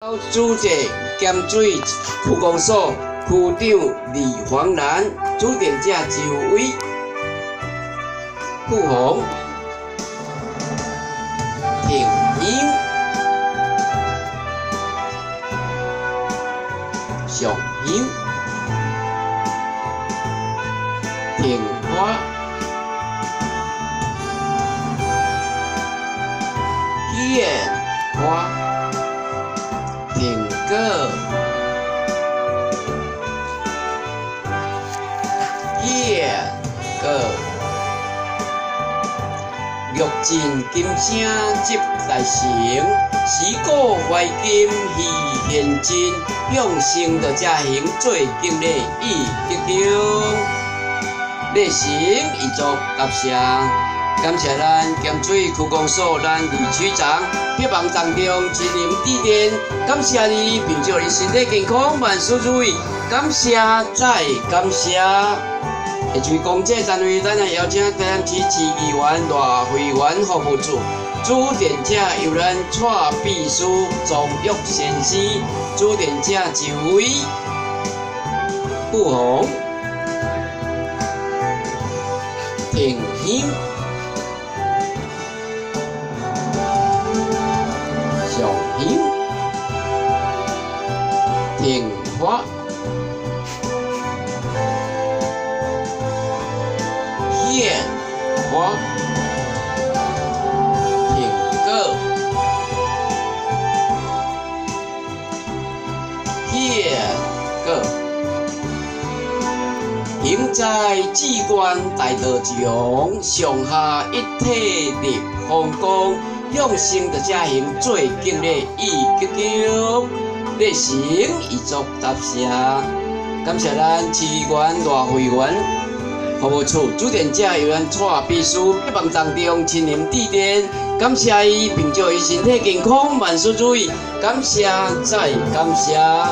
主者咸水区公所区长李黄兰，主点者周伟、富鸿、挺香、上香、挺花、献花。苹果、叶果，玉尽金声集大成，时古怀今戏现真，向圣道者行做敬礼以鞠躬，礼成遗作答谢。感謝咱咸水區公所咱李區長百忙當中親臨致電，感謝你，並祝你身體健康，萬事如意。感謝再感謝。下一位講者單位，咱來邀請台南市市議員賴慧媛服務處，主電者由咱蔡秘書莊玉先生，主電者一位富鴻、挺香。上香、挺花、獻花、挺果、獻果，行在志願大道上，上下一體立方光。向聖道者行做敬禮以鞠躬，禮成遺囑答謝。感謝咱市議員賴慧媛服務處主電者由咱蔡秘書百忙當中親臨致電，感謝伊，並祝伊身體健康，萬事如意。感謝再感謝。